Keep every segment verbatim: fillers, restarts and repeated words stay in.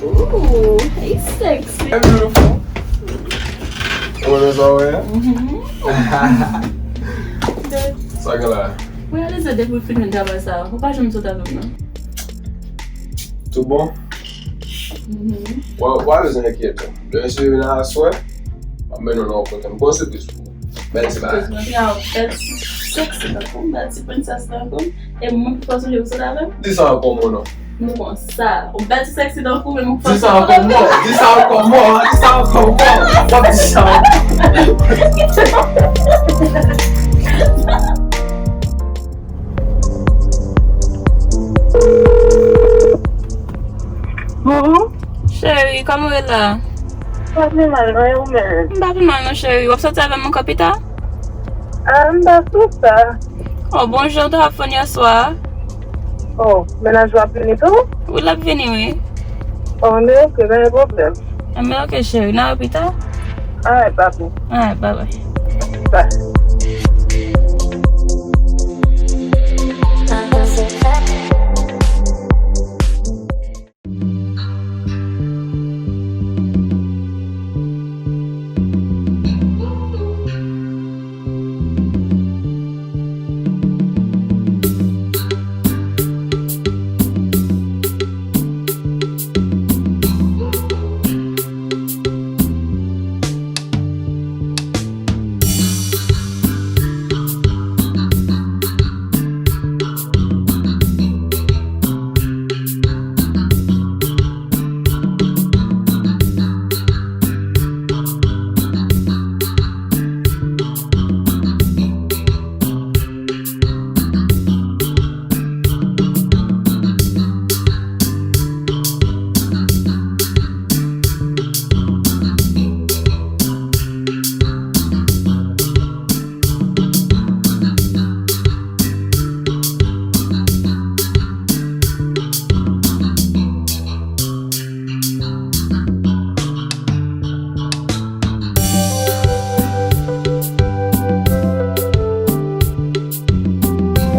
Ooh, hey, sexy. Hey, beautiful. Ou renmen sa w wè a? Mhm. Sa gen la? Mwen reyalize depi w fin jwenn travay sa, ou pa janm sot avè m non. Tout bon? Mhm. Wa, wa bezwen enkyete. Lè misye vin aswè, m ap mennen w nan yon kote. M gon sipriz pou ou. Bèl ti bagay. Sipriz mwen, bèl ti sexy tankou m, bèl ti princess tankou m. E mwen ki fè w sonje pou sot avè m? Di sa ankò, mon non. Nou konsa. Ou bèl ti sexy tankou, men mwen ki fè w sot avè m. Di sa ankò, mon. Di sa ankò, mon. Di sa ankò, mon. W ap di sa ankò. Bonjou. Cheri, kòman w ye la? Pa pi mal non, e ou menm? M pa pi mal non, cheri. W ap soti avè m ankò pita? Ah, m pa sou sa. Oh, bonjou, w te ap fè yè swa. Oh, mennaj ou ap vini tou? Wi, l ap vini, wi. Oh, men oke, pa gen pwoblèm. Ah, men oke, cheri, n a wè pita. Alright, papi. Alright, bye bye. Bye.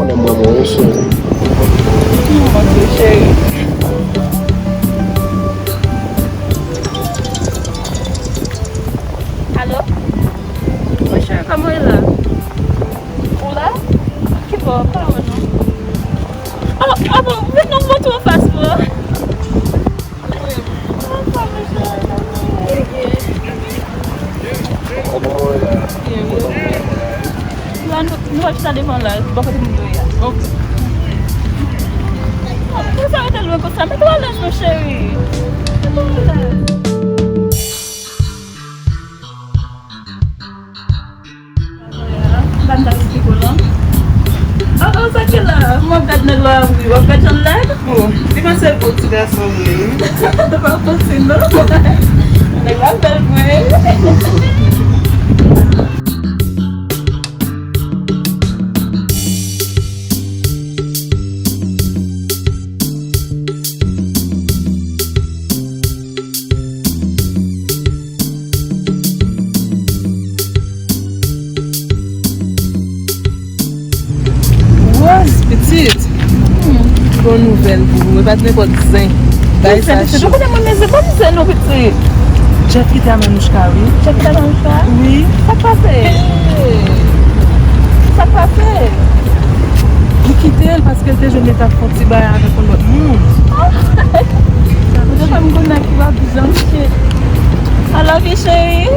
Konnen mwen mwen wi cheri. Mwen tou cheri. Alo? Wi cheri, kòman w ye la? Ou la? Kibò? Pa wè non. Ah, ah bon, met non m montre w anfas mwen. La, nou, nou ap chita devan la, bò kote moun yo ye a. Ok. Pou sa rete lwen konsa, mete w alèz, mon cheri. Mete w alèz. Ban m ta esplike w lan. Ah, ah, sa ki la? M ap gad nèg la, wi. W ap gad jan l lèd? Bon, li panse l bon ti gason vre, wi. Pa panse, non. Nèg la bèl vre. Rose, pitit. Hmm. Bon nouvèl pou ou. E pa t nenpòt zen. Bay sa. Pitit, ou konnen mwen men zen, ban m zen non, pitit. Jeff kite a Manouchka, wi. Jeff kite a Manouchka? Wi. Sa k pase? Hey. Sa k pase? Li kite l paske l te jwenn li t ap fè yon ti bagay avèk yon lòt moun. Ou te fè m konnen ki w ap di jan, cheri. I love you, cheri.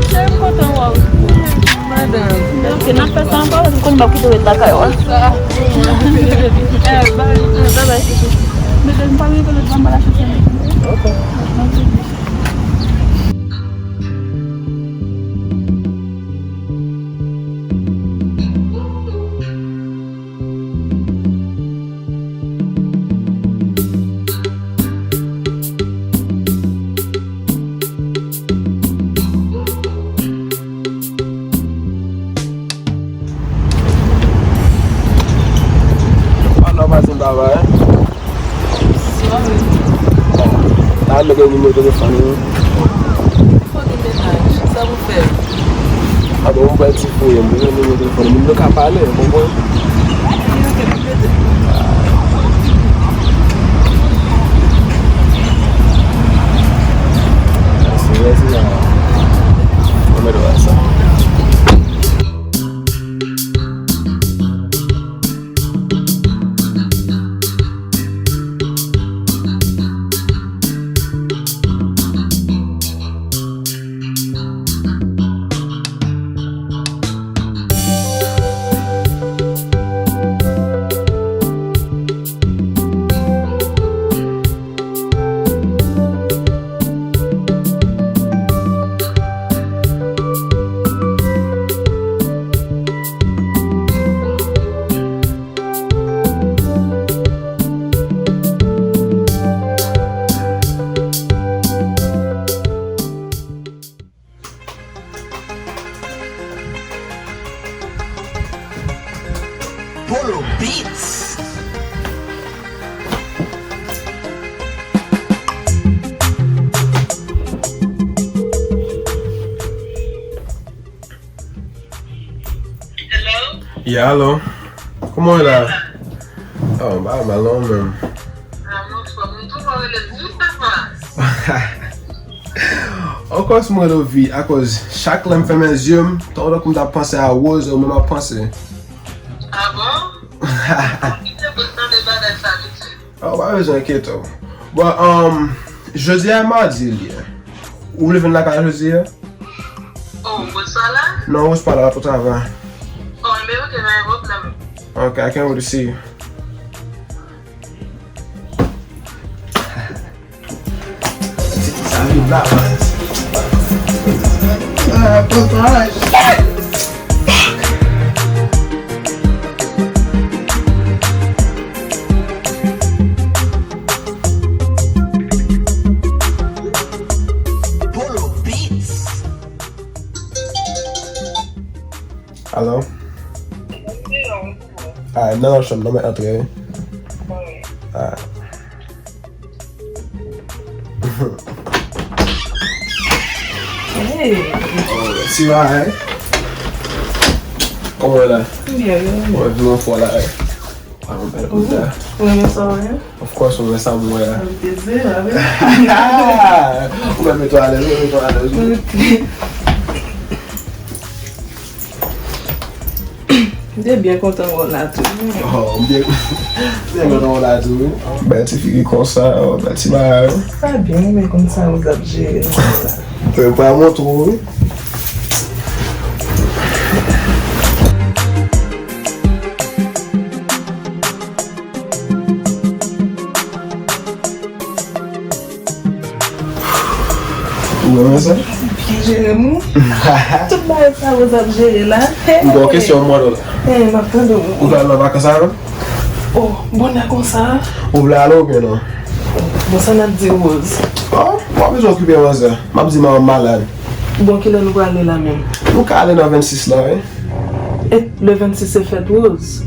Cheri, m kontan wè w. Madanm. Ok, n ap fè sa ankò, paske m konn m ap kite w ret lakay ou a. Eh, bye, eh, bye bye, chouchou. Mezanmi, pa bliye konnen m al achte sèvis. Ok. Ala w pase m travay. Sorry. Bon, ta mete nimewo telefòn ou. Fò gen mennaj, sa pou fè? A bon, ou pral ti fouye m, ou nimewo telefòn ou, nou ka pale, ou konprann? Ok, ok, m mete. Mèsi, mèsi, la. Mwen mete w sa. Polo Beats. Hello? Yeah, hello. Kòman w ye la? Oh, m pa mal non, menm. Ah, m anfòm. M tou pa rele m, wi, papa. Ankò si mwen rele w Vi, akoz chak lè m fèmen zye m, tankou m ta panse a Rose, ou menm ap panse. Ah bon? Kite pou tande bagay sa, pitit. Ah, ou pa bezwen enkyete w. Bon, um, jodi a e madi li ye. Ou vle vin lakay jodi a? Oh, Rose pa la? Non, Rose pa la, l ap travay. Oh, men ok, pa gen pwoblèm. Ok, I can't wait to see you. Sa vin la, man. Ah, kontan. Polo Beats. Alo? Ah, nan chanm nan, mwen antre, wi. Ah. Hey. Oh, ti bagay. Kòman w la? Byen, byen. Mwen vin anfò la, wi. Ah, mwen bèl kout la. Ou renmen sa w wè? Of course, mwen renmen sa mwen wè a. Sa m te di la, wi. Ou mèt mete w alèz, ou mèt mete w alèz, wi. Ok. M te byen kontan wè w la tou. Oh, m byen, byen kontan wè w la tou, wi. Bèl ti figi konsa, oh, bèl ti bagay, wi. Sa byen, mwen konn sa Rose ap jere nan sa. Mwen pral montre w, wi. Ou renmen sa? Byen jere m wi. Tout bagay sa Rose ap jere la. M gen yon kesyon pou mande w la. Hey, m ap tande w. Ou pral nan vakans avè m? Oh, bonè konsa? Ou vle ale oubyen non? Bon, sa n ap di Rose? Oh, w pa bezwen okipe manzè. M ap di manman m malad. Bon, kilè nou prale la menm? Nou ka ale nan vennsis la, wi. E le vennsis se fèt Rose.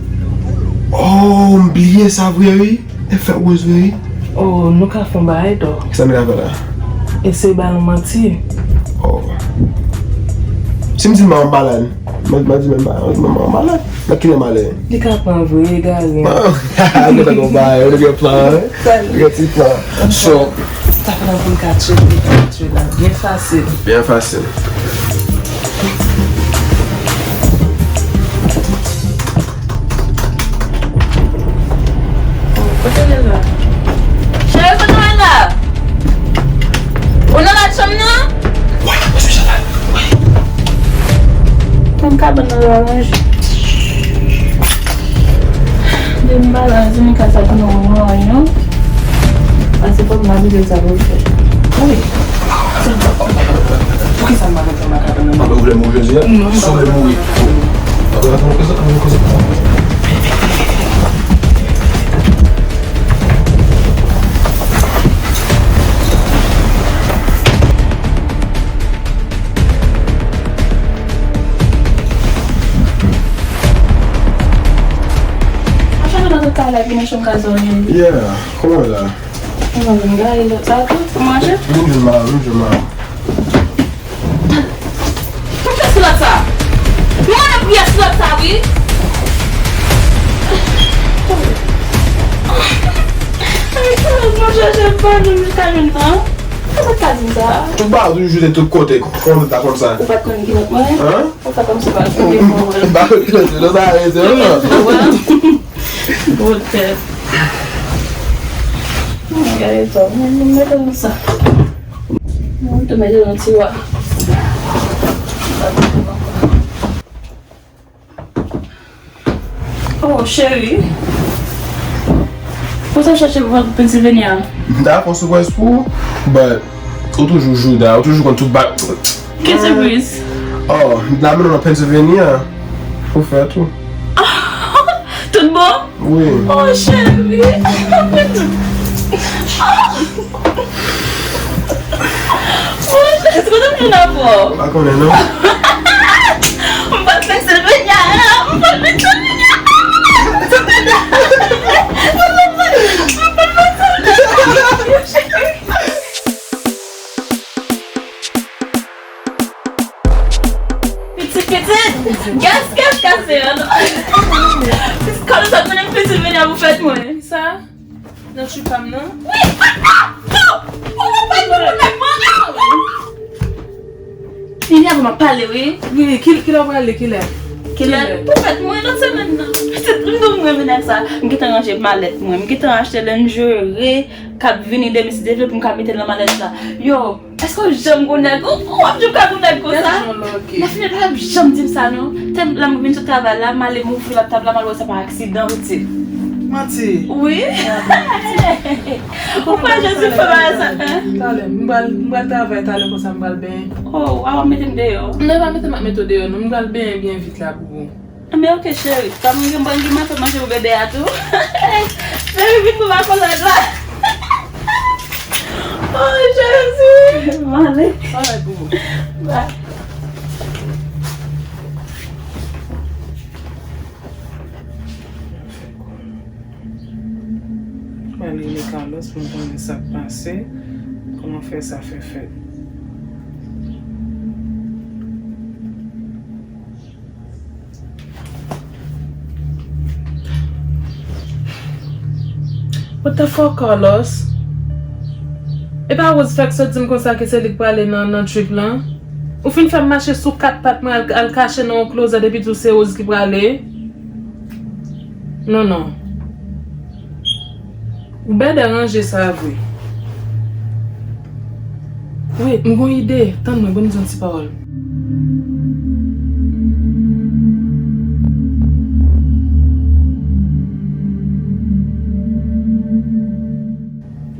Oh, m bliye sa vre wi. E fèt Rose vre wi. Oh, nou ka fè yon bagay dò. Kisa nou ka fè la? Eseye ba l yon manti. Oh. Si m di l manman m malad, m a di menm bagay, manman m malad. Nan kilè m ale? Li ka pran vre, egare. An gen tan konpa, nou gen plan, wi. Nou gen ti plan. So, sa fè nan pou n ka tcheke, tcheke la. Byen fasil. Byen fasil. Kote w ye la? Cheri, kote w ye la? Ou nan lòt chanm nan? Wi, wi, wi, wi. Tann kabann nan ranje. Depi m pa la, di m kay sa pou nou ranyon. Pase fòk m avize l sa pou l fè. Wi. Poukisa m pa konn fè makak nan men? Ou vle mouri jodi a? Non, m pa vle mouri. Apre la, koze, koze, koze. Mwen chanje nan tout talè, vin nan chanm gazon li. Yeah, kòman w la? Mwen vin gade lòt sa tou, pou manje. Vin jwenn ma, vin jwenn ma. Pou fè silòt sa. Mwen nan priyè silòt sa, wi. Ay, silòt mwen chèche pa nou jiska jwenn nan. Sa pa ka di sa. Tout bagay toujou jete tout kote, kòman ta konn sa? Ou pa t konn kilòt mwen? Hein? Ou pa konn se pa konn mwen. Ba kilòt, kilòt sa, arete, non? Bon tèt. Gade sa, mwen mete nan sa. Mwen tou mete nan tiwa. Oh, cheri. Pou sa w chache pou Pennsylvania? M ta fè yon sipriz pou ou, but ou toujou jouda, ou toujou konn tout ba. Ki sipriz? Oh, m ta mennen w nan Pennsylvania pou fè tou. Tout bon? Wi. Oh, cheri. Oh, cheri, kote m jwenn avè w? M pa konnen, non. M pa t Pennsylvania, m pa t Pennsylvania. M pa t Pennsylvania. Pitit, pitit! Gas, gas, kase an. Pitit, kòm sa, mwen menm pitit vini a pou fèt mwen. Sa? Nan trip pa m nan? Wi! Ah, ah! Non! Ou pa pale pou nèg mwen! Ah! Vini a pou m ap pale, wi. Wi, ki, kilè w prale, kilè? Kilè? Pou fèt mwen, lòt semèn nan. Pitit, m di w m renmen nèg sa. M gentan ranje malèt mwen. M gentan achte lingerie k ap vini demen si Dye vle pou m ka mete l nan malèt la. Yo, Èske w janm gon nèg? Ou, ou ap janm ka gon nèg konsa? Lafini pa t ap janm di m sa non. Te m, lè m vin sot travay la, m ale m ouvri laptòp la, m al wè sa pa aksidan, pitit. Manti. Wi. Ou kwè Jezi fè bagay sa, hein? Talè, m pral, m pral travay talè konsa, m pral benyen. Oh, w ap mete m deyò? Non, pa mete m ap mete w deyò non, m pral benyen byen vit la pou ou. Men ok, cheri. Kòm m gen, m gen manje pou bebe a tou. Cheri, vin pou m ak malèt la. Oh, Jezi. M ale. Alright, boo. Bye. M ale rele Carlos pou m konnen sa k pase. Kòman fè sa fè fèt? What the fuck, Carlos? E pa Rose fèk sot di m konsa ke se li k prale nan, nan trip lan? Ou fin fè m mache sou kat pat mwen al, al kache nan yon klozèt epi di w se Rose ki prale? Non, non. Ou bèdè ranje sa vre. Wait, m gon ide. Tann mwen, ban m di yon ti pawòl.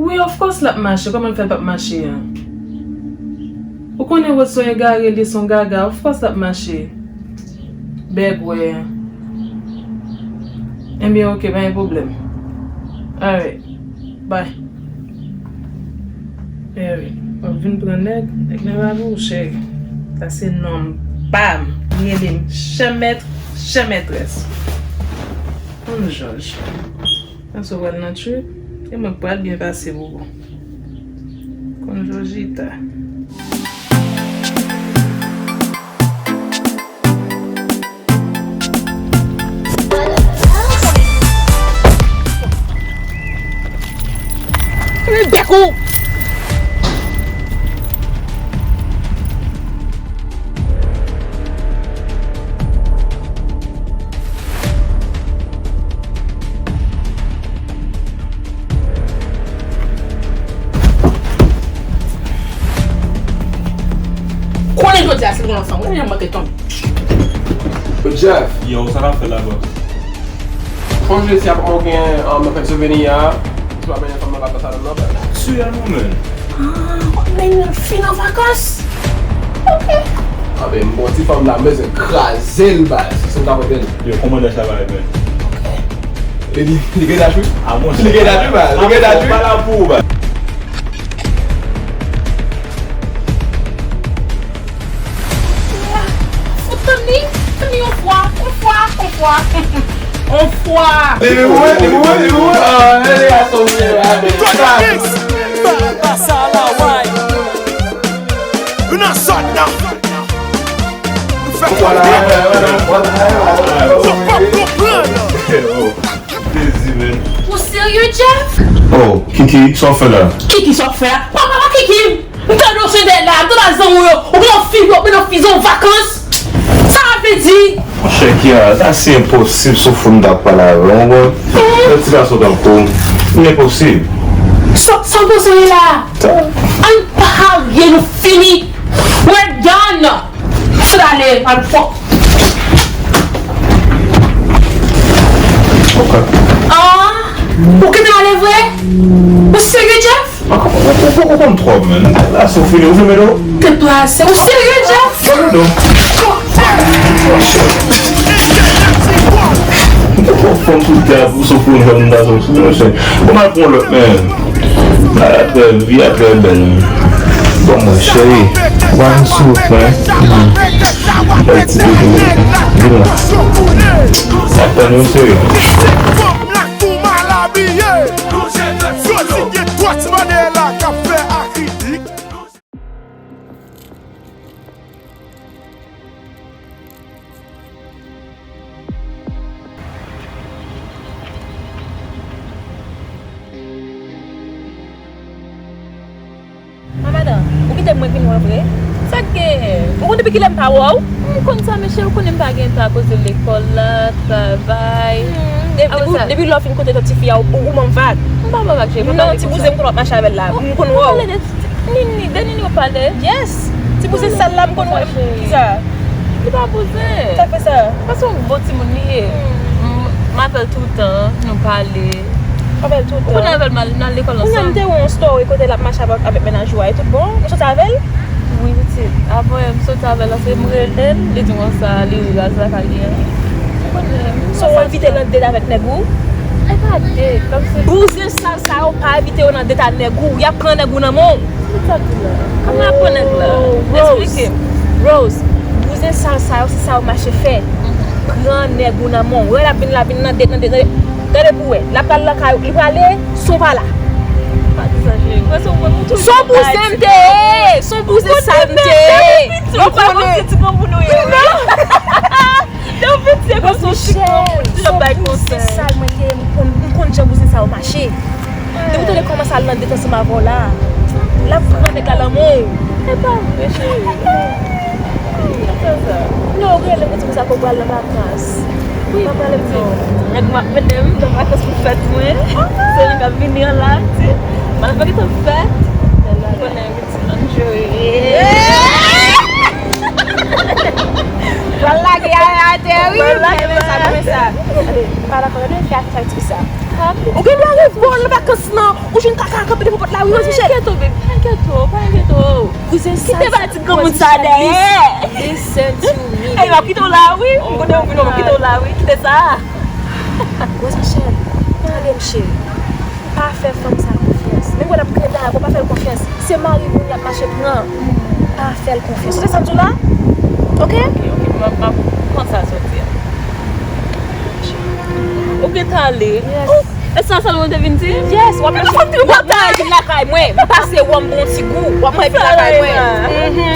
Wi, of course l ap mache. Kòman l fè l p ap mache a? Konnen Rod se yon egare, li se yon gaga, of course l ap mache. Bègwè. Ebyen, ok, pa gen pwoblèm. Alright. Bye. Alright. W ap vin pran nèg, nèg nan pa pou ou, cheri. Sa se nonm pa m. Li rele m chè mèt, chè mètrès. Ann jòj. Panse w pral nan trip, e mwen k pral byen pase pou ou. Konn Jojita. Bèk ou! Konnen jodi a si l gen lòt fanm, konnen jan m te tonbe. Yo, Jeff. Yo, sa n ap fè la, bòs? Fò jodi a pa gen, um, fèt souveni a, si pa gen fanm nan vakans a, non, non. Sou ya nou, men. Ah, w ap mennen l fin an vakans? Ok. Ah, ben, m bon ti fanm la, m bezwen kraze l, baz. Si m ka pote l. Yo, kòmandan sa va, men. Ok. Li, li, li gen dat, wi. Ah, monchè. Li gen dat, wi, baz. Li gen dat, wi. Pa la pou ou, baz. Fout tann li, tann li yon fwa, yon fwa, yon fwa. Yon fwa. Li mouri, li mouri, li mouri. Ah, e gason m ye, baz. Sa, sa la, way. Nou nan zòn nan. Nou fè twòp byen. Yo p ap konprann. Plezi, men. Ou serye, Jeff? Oh, Kiki, sa w fè la? Kiki, sa w fè la? Pa, pa, pa, Kiki! M tande w se dèyè la, m tande al zanmi w yo, ou gen yon fi, ou gen yon fi zanmi w vakans. Sa sa vle di? Monchè, Kiara, sa se enposib, se yon fanm m t ap pale avè w, ou konprann? Yon ti gason tankou w, li enposib. Sa, sa w panse w ye la? Ann parye, nou fini. We're done. Sot ale, al fò. Ok. Ah, ou kite m ale vre? Ou serye, Jeff? Ou, ou, ou, ou konn twòp, man. La, si w fini, ou fini, non? Deplase. Ou serye, Jeff? Fò nou, non. Ou twòp fanm sou tè a pou sou fon jòn ta sou sou, monchè. Bon, m al pran lòt, men. Malad, vi a trè bèl. Bon, mwen, cheri, w pa vin sou mwen. Bèl ti bebe. Vin la. M ap tann ou, cheri. Fanm la tou mal abiye. Jodi gen twa ti bande la k ap fè akridik. Mamadan, ou kite mwen vin wè vre? Sa k genyen? Ou konn depi kilè m pa wè w? M konn sa, men cheri, ou konnen m pa gen tan akoz de lekòl la, travay. Hmm, de-, apre depi, sa, depi lè w fin kote lòt tifi a, ou, ou ban m vag. M pa ban vag, cheri, m pa pale konsa. Non, ti bouzen m konn w ap mache avè l la, m konn wè w. Nini, de Nini w ap pale? Yes. Ti bouzen sal la m konn wè. Kisa? Li pa bouzen. Sa k fè sa? Paske yon bon timoun li ye. M, m avè l toutan, nou pale. Avè l toutan. Ou konn avè l, m al, n al lekòl ansanm. Kounye a m te wè yon story kote l ap mache avèk, avèk mennaj ou a, e tout bon? Ou soti avè l? Wi, pitit. Apre m soti avè l, se m rele l, li di m konsa, li raz lakay li an. Ou konnen. So, w envite l nan date avèk nèg ou? E pa date, kòmsi. Bouzen sal sa yo pa envite yo nan date a nèg ou, y ap pran nèg ou nan men w. Ki sa k di la? Kòman y ap pran nèg la? Oh, Rose. Eksplike m. Rose, bouzen sal sa yo, se sa yo mache fè. Pran nèg ou nan men w. Wè l ap vin, l ap vin nan date, nan date, nan date. Gade pou wè. L ap pral lakay ou, li prale, si w pa la. Pa di sa, cheri. Mwen se w mwen, mwen toujou. Son bouzen m te ye. Son bouzen sal m te ye. Ou konnen. Depi piti, ou pa konn se ti granmoun ou ye, wi. Depi piti, se kòmsi w ti granmoun, toujou bay konsèy. Sal mwen te ye, m konn, m konn jan bouzen sa yo mache. Depi w tande kòmanse al nan date ansanm avè w la, l ap pran nèg la nan men w. E pa vre, cheri. Sa, sa. Non, ou rele m pou di konsa ke w pral nan vakans. Wi, m ap rele m di w. Nèg m ap mennen m nan vakans pou fèt mwen. Se li k ap vini an la, ti. M al fè gentan fèt. Ou konnen, wi, ti, ann jwe. Pral lage a atè, wi. Pral lage m renmen sa, m renmen sa. Gade, m pa dakò, gade fè afè sa, ti sa. Ou gen dwa revòl nan vakans lan. Ou jwenn kaka kanpe devan pòt la, wi, Rose Michelle. Pa enkyete w, baby, pa enkyete w, pa enkyete w. Kite ba ti granmoun sa dèyè. Ey, m ap kite w la, wi. M konnen w vin, m ap kite w la, wi. Kite sa. Rose Michelle, tande m, cheri. Pa fè fanm sa konfyans. Menm wè l ap kreve a, pa fè l konfyans. Se mari moun l ap mache pran. Pa fè l konfyans. Ou tande sa m di w la? Oke? Oke, oke. M ap, m ap pran sa soti a. Ou gentan ale. Yes. Oh, e sa sèlman w te vin di? Yes, w ap mache. W ap mache vin lakay mwen. M pase wè m bon ti gou. W ap mwen vin lakay mwen. Mhm.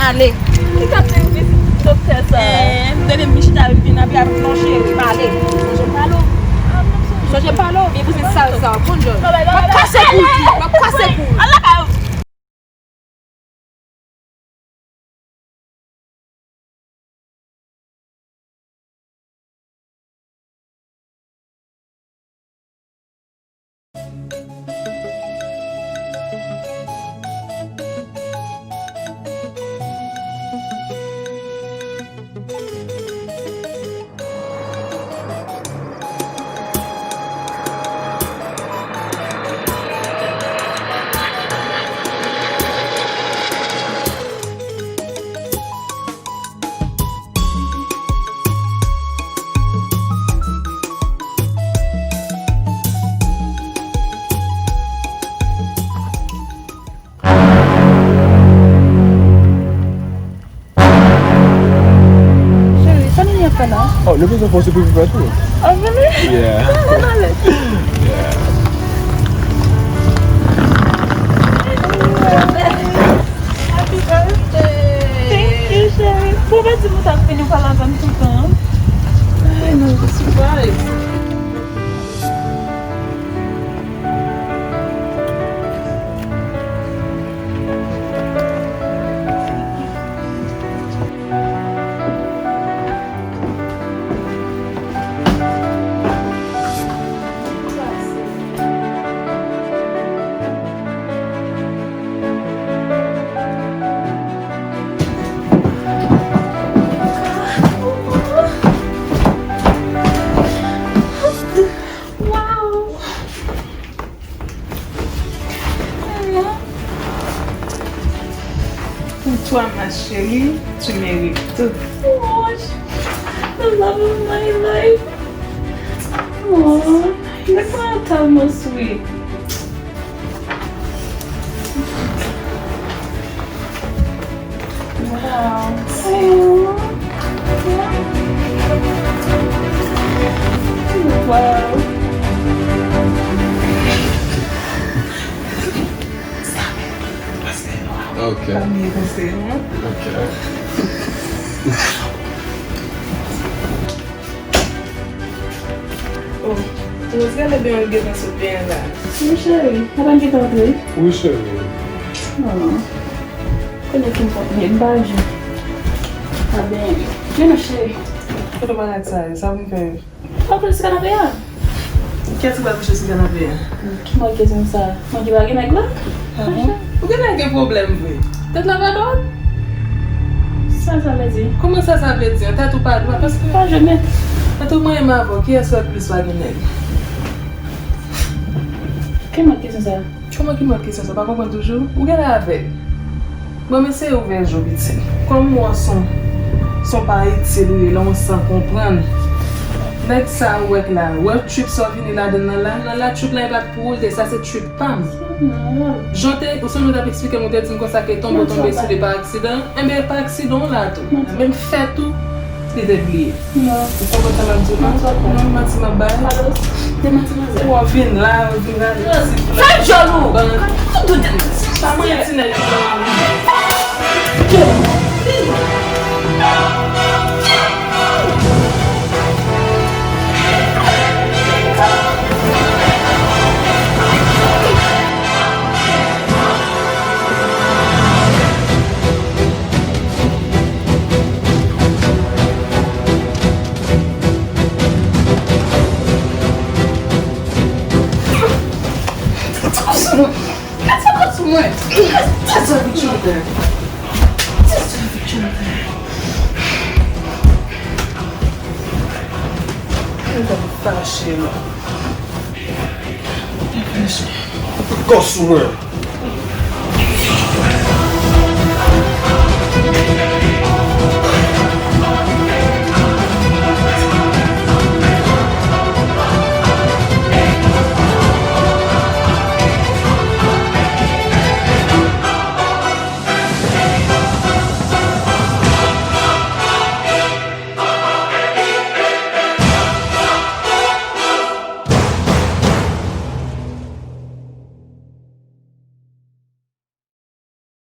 Ale. Ki ka te vizit doktè sa? Eh, m tande m vin chita, vin vin, epi ap non cheri, m ale. Sonje m pale w. Sonje m pale w, vye bouzen sal sa. Bonjou. M ap kase kou l, m ap kase kou l. Al lakay ou. Cheri, sa nou ap fè la? Oh, nou bezwen fè yon sipriz pou fè tou. Oh, really? Yeah. Ann ale. Yeah. Happy birthday! Thank you, cheri. Bon, pa di nou sa, pou nou pale avè m tout tan. Ay, non, se surprise. Wow! Pour toi, ma chérie, tu mérites tout. Oh, the love of my life. Oh, you are tellement sweet. Wow. Wow. Ok. Pa byen panse, non? Ok. Oh, Rose, gade byen w gentan sot benyen la. Wi, cheri. Papa m gentan antre. Wi, cheri. Oh. Konnen ki m pòt nèg, m pa jwe. Pa benyen. Men non, cheri. Kote bagay sa ye? Sa pou m fè? Ou ap jwe sou kanape a? Kiyès ki pral kouche sou kanape a? Ki mòd kesyon sa? Mwen ki pa gen nèg la? Ah bon? Ou genlè gen pwoblèm vre. Tèt la pa dwat? Sa sa vle di? Kòman sa sa vle di? Tèt ou pa dwat? Paske pa jwe men. Antouka mwen menm avè w, kiyès wè plis pa gen nèg? Ki mòd kesyon sa? Kòman ki mòd kesyon sa? Pa konprann toujou? Ou genlè avèg? Bon, m eseye ouvè je w, pitit. Kòm ou an son, son pa itil ou ye, lè w san konprann. Nèg sa ou wè k la, wè trip sa w vini ladann nan la, nan la trip la e pa t pou ou l te, sa se trip pa m. Jan w te, ou sonje w t ap eksplike m, ou te di m konsa ke tonbe w tonbe sou li pa aksidan, enben pa aksidan w la tou. Menm fèt ou, li te bliye. Non. Ou konprann sa m ap di w la? Non, manti m ap bay. Alo, demanti manzè. Ou ap vin la, ou vin rale ti flè. Fè djòl ou! Tout dout. Pa mwen ti nèg ki pran. Mete kò sou mwen! Mete kò sou mwen! Mwen fache, non. Kò sou mwen.